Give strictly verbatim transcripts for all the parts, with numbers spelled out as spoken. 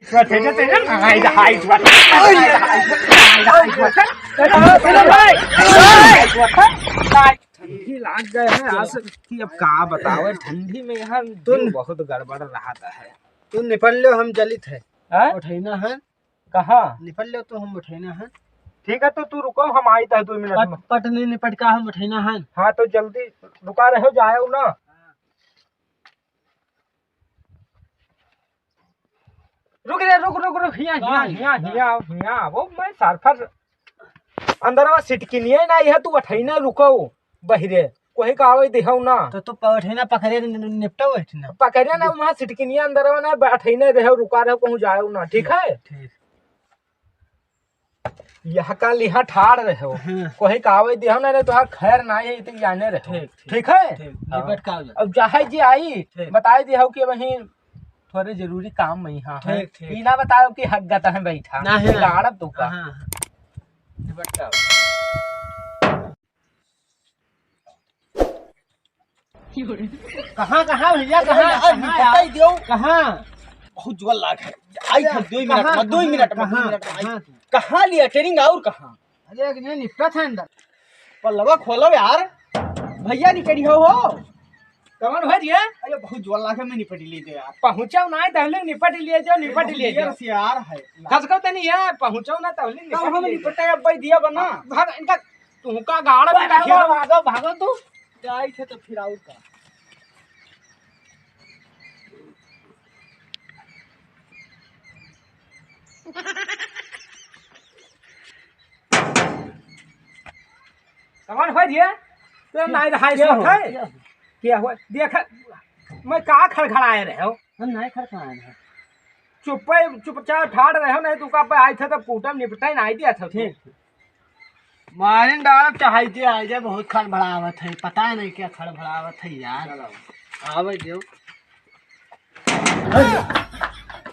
ठंडी लाग गए हैं आज कि अब का बतावे, ठंडी में यहाँ तुम बहुत गड़बड़ रहता है। तू निपट लो, हम चलित है। हैं? उठैना है। कहाँ? निपट लो तो हम उठैना है। ठीक है, तो तू रुको, हम आइत है दो मिनट पट, में। पट नहीं निपट का हम उठैना है। हाँ, तो जल्दी रुका रहो, जाओ ना। रुक रे, रुक, रुक, रुक, हिया, हिया, हिया, हिया, हिया, वो मैं सरफर अंदरवा सिटकिनिए ना, यह तू उठैना रुको, बहिरे, कोई का आवे देहौ ना। तो तू प-, उठैना पकड़े न-, न-, निपटो उठैना। पकड़े ना, वहाँ सिटकिनिए अंदरवा ना, बैठैना रहो, रुका रहो, कहूँ जाओ ना, ठीक है? ठीक। यह काल यहाँ ठाड़ रहो। हाँ। कोई का आवे दिहो ना रे, तोहार खैर ना है, इतनी जाने रहो। ठीक, ठीक। ठीक है? ठीक। हाँ। निपट का हो जाए। अब चाहे जे आई, ठीक। बताए दिहो कि वहीं थोड़े जरूरी काम में यहाँ है। ठीक, ठीक। ई ना बताओ कि हक गता है बैठा। ना है। बिगाड़ब तू का। हाँ। निपट का हो जाए। कहाँ, कहाँ भैया, कहाँ, अरे यार, कहाँ निपटाई यार? दियो। कहाँ? बहुत जोर लाग है। आई अरे, थे, दो मिनट कहाँ, में, दो कहाँ, मिनट में, दो कहाँ, मिनट में। कहाँ? कहाँ लिया ट्रेनिंग और कहाँ? अरे, एक ने निपटा था अंदर। पल्लवा खोलो यार। भैया निकली हो, हो। कौन हो जी? अरे, बहुत जोर लाग है, मैं निपट लिए थे यार। पहुँचो ना, तहले निपट लिए जाओ, निपट लिए जाओ। यार है। खसको तनी है, पहुँचो ना, तहले तब निपट हम लिए जाओ। निपटे, अब भाई दिया बना। भाग, इनका तुहका गाड़ में भागो, रखिए। भागो, भागो तू। जाई थे तो फिर आऊ का। कौन हो जी? तो के-, नाई रहा के इसमें हो? है? के हो? के हो? देख, मैं का खड़खड़ाए रहे हो? हम नाई खड़खड़ाए रहे। चुप्पे, चुपचाप ठाड़ रहे हो, नहीं तो का पे आए थे तो कूटम निपटाई नाई दिया था। ठीक। मारिन डालब चाहते आ जाए, बहुत खड़बड़ावत है, पता नहीं क्या खड़बड़ावत है यार। चलो। आवे दियो।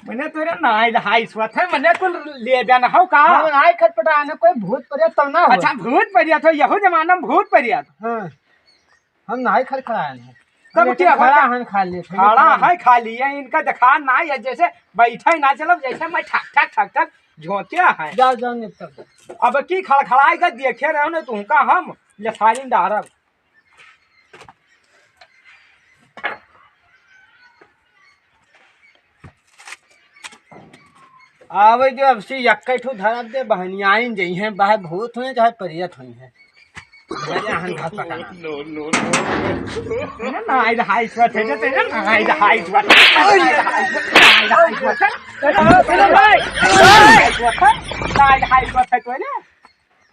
मने तोरे नाई रहा इस बात है, मने कुल ले जाना हो का? हम नाई खटपटा, ना कोई भूत प्रेत तो ना हो। अच्छा, भूत प्रेत हो, यहू जमाना में भूत प्रेत। हाँ। हम नाई खड़खड़ाए हैं। तब हम क्या खड़ा होता? हन खाली, खड़ा है, खाली है, इनका देखा नाई है, जैसे बैठे ना चलब, जैसे मैं ठक, ठक, ठक, ठक झोंके है। जाओ, जाओ, निपटा दो। अब की खड़खड़ाए का देखे रहो ना तुमका हम, ये फारिन डारब। आवे जो अब से यक्कै ठो धरत दे, बहनियाइन जइहें, बाहे भूत होइहें, चाहे प्रेत होइहें। भैया, हम घर पटाना। No, no, no। ना, ना, इधर हाई स्वर थे, थे, ना, ना, इधर हाई स्वर थे, ना, इधर हाई स्वर थे, ना, इधर हाई स्वर थे, ना, इधर हाई स्वर थे, ना, इधर हाई स्वर थे, तो है ना?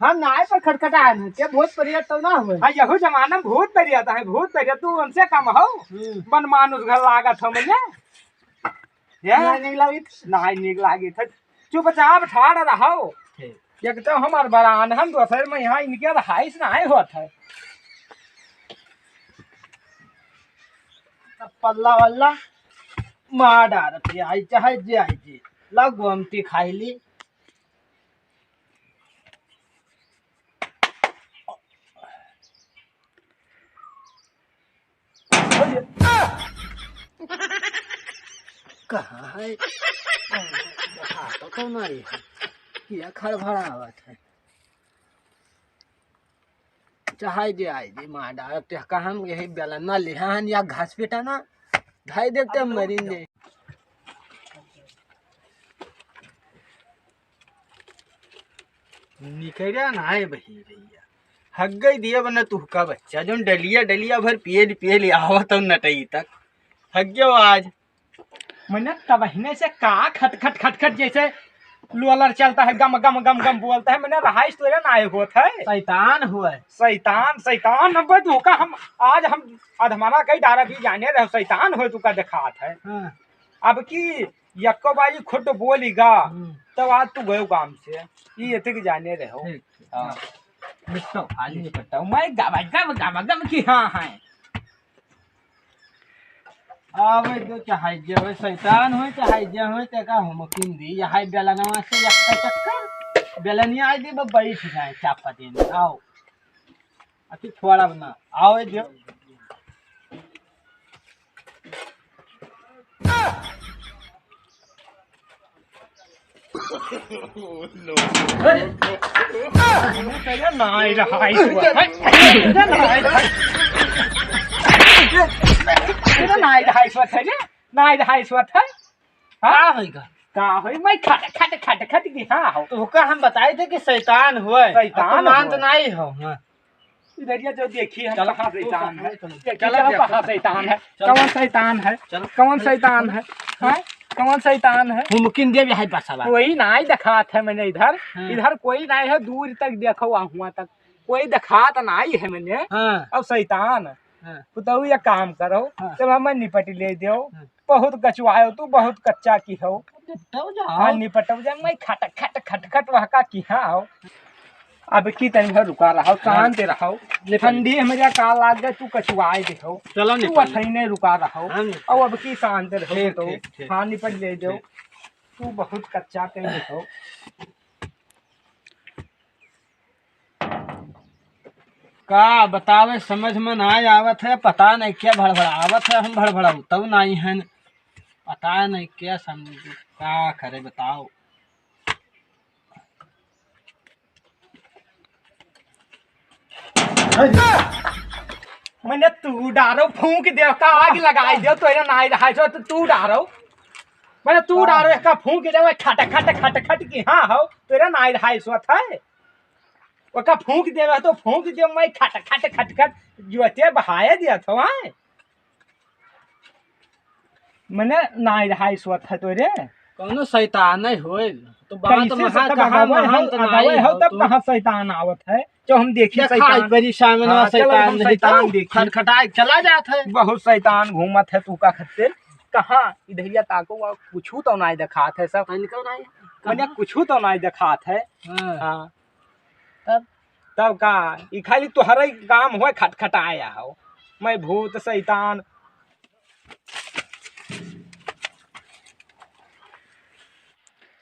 हम नाई पर खटखटाए न, के भूत प्रेत तो ना होए। हाँ, यहू जमाना में भूत प्रेत है, भूत प्रेत तू हमसे कम हो। हम्म। बन मानुस घर लागत हो मने। ये? नाई नीक लागित। नाई नीक लागित है। चुपचाप ठाड़ रहो। ठीक। एक तो हमार बड़ान हम दोसर में यहाँ इनके रहाइश नाई होत है। तब पल्ला वल्ला मार डारत है, आई चाहे जे आई जे। ला गोमती खाई ली। कहाँ है? हाथ तो नहीं है। किया खड़बड़ावत है। चाहे जे आई जे मार डारत है। कहाँ हम यही बेलना लिहा हन या घास पेटा ना? धाई देते हम मरिन जे। निकरिया ना आए बही भैया, हग्गई दिया बना तुहका बच्चा, जोन डलिया डलिया भर पियल पियल आवत हूँ नटई तक, हग्गो आज। मने तबहिने से का खट खट खट खट जैसे लोलर चलता है, गम गम गम गम बोलता है, मने रहाइश तोरे ना आए होत है। शैतान हुआ है। शैतान, शैतान, अब तुहका हम, आज हम अधमरा कई डारा भी जाने रहे, शैतान हुए तुका देखात है। हाँ। अब की यक्को बारी खुद बोली गा, हम्म। तब आज तू गयो काम से, ई एते के जाने रहो। ठीक, ठीक। हाँ। निपटो, आज निपटो। मैं गब, गब, गब, गब की हाँ है। आवे दो, चाहे जे होए, शैतान होए, चाहे जे होए, ते का हम किन दी, यहाँ बेलनवा से एक चक्कर, बेलनिया आई दी, बस बैठ जाए, चापा दिन, आओ। अति थोड़ा बना, आवे दो। तेरे नाई रहाई सुअत है। तेरे नाई रहाई। तेरे नाई रहाई सुअत है रे। नाई रहाई सुअत है। हाँ? का होई का? का होई? मैं खट, खट, खट, खट की हाँ हो। तो ओका हम बताई थे कि शैतान होए। शैतान अब तो मान होए। तो नाई हो, हाँ। इधरिया जो देखी हम चलो, कहाँ तू शैतान है। चलो, चलो, देखी चलो, चलो, कहाँ देखो। शैतान है। चलो। कौन शैतान है? चलो। कौन शैतान है? हैं? कौन शैतान है? मुमकिन देव यहाँ बसवा। कोई नाई देखात है मैंने इधर। हाँ। इधर कोई नाई है, दूर तक देखो, वहाँ हुआ तक कोई देखात नाई है मैंने। हाँ। अब शैतान। हाँ। तो तू ये काम करो, हाँ। तब हमें निपट ले दो। हाँ। बहुत कचुआयो तू, बहुत कच्चा की हो। निपटो जाओ। हाँ, निपटो जा, मैं खट, खट, खट, खट वहाँ का की हाँ हो। अब की तनी भर रुका रहो, हाँ। शांत रहो। निपट। ठंडी हमारे का लाग गए, तू कचुआए दे हो। चलो तू निपट। अथई ने रुका रहो। हाँ, निपट। और अब की शांत रहो ठीक, तो। ठीक, ठीक। हाँ, निपट ले दो। ठीक। तू बहुत कच्चा कह दे हो। का बतावे, समझ में ना आवत है, पता नहीं क्या भड़भड़ावत है, हम भड़भड़ाऊ तब नहीं है, पता नहीं क्या समझ, का करे बताओ। मैंने तू डारो फूंक दे का आग लगाई दे, तो ये नाई रहा जो तो तू डारो। मैंने तू डारो इसका फूंक दे, मैं खट खट खट खट की हाँ हो, तेरा नाई रहा सोत है। ओका फूंक देवे तो फूंक दे, मैं खट खट खट खट जुअते बहाए दिया था, हाँ? मने नाई रहाई सोत है तोरे। कौनो शैतान नहीं होए। तो बात कैसे महा से तब कहाँ अगवे महा हो, तो नाई अगवे हो हो तब तो। कहाँ शैतान आवत है? जो हम देखी देखा शैतान। बड़ी सामने हाँ, चलो शैतान हम नहीं शैतान तो देखी। खटखटाए चला जात है। बहुत शैतान घूमत है तू का खत्ते। कहाँ इधरिया ताको वा कुछू तो नाई देखात है सब। कहीं निकल रहा है। मने कहाँ? कुछू तो नाई देखात है। हाँ। हाँ। तब? तब का, ई खाली तोहरे काम होए खटखटाया हो। मैं भूत शैतान।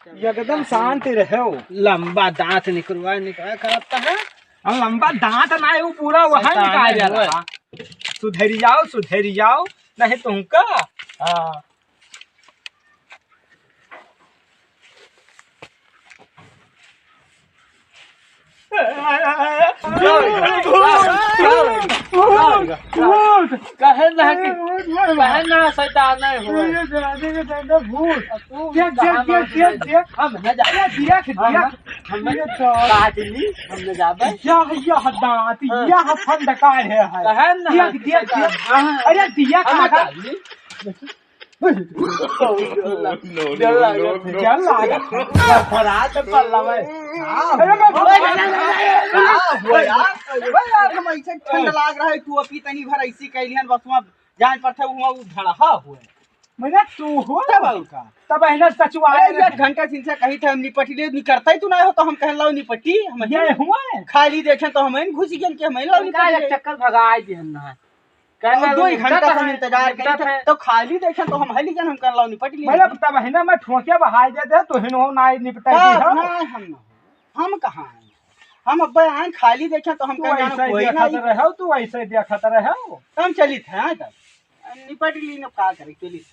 एकदम शांत रहो। लंबा दांत निकलवा, निकलवा करता है। हम लंबा दांत ना है, वो पूरा वहाँ शैतान निकाल है। रहा। सुधरी जाओ, सुधरी जाओ, नहीं तुमका। हाँ। भूत! भूत! कहे ना कि, कहे ना शैतान नहीं हो। अरे दादा, दादा, भूत। तू देख, देख, कहाँ देख, मार देख, दे? देख। हम न जाबे। देख, देख, हम न, देख। हम न ये तो काट ली, हम न जाबे। यह, यह दांत, हाँ। यह फंद का है, है। कहे ना देख, देख, शैतान। देख। हाँ। अरे दिया हम न काका। जाबे। No, no, no, no, no। क्या लागत है? लफड़ा तो पल्ला में। हाँ, अरे मैं हाँ, हाँ, हाँ, यार, अरे यार, हम ऐसे ठंड लाग रहा है, तू अभी तनी भर ऐसी कैलियन, बस वहाँ जान पड़ता है, वहाँ वो धड़हा हुआ है। मने तू हो? तब और का? तब है ना सचुआ अरे, है। एक घंटा से इनसे कही थे, हम निपटी ले, निकरता ही तू ना हो, तो हम कहन लाओ निपटी, हम ये हुआ है? खाली देखें तो हम इन घुस गए कि हम इन लाओ उनका निपटी एक ले। चक्कर भगाए दिहन ना। कहना और दो ही उनका घंटा से कहाँ हम इंतजार निपटा करी थे, था? तो खाली देखे तो हम हली जन हम कर लो निपट लिए। मतलब तब है ना मैं ठोके बहाई देते तो हिनो ना निपटा बस, दी हो। ना हम ना। हम कहाँ हैं? हम अब आए खाली देखे तो हम तू कह जाना ऐसे कोई देखत नहीं। रहो, तू ऐसे देखत रहो। तो हम चली थे, हाँ, तब निपट ली ना, का करे, चली।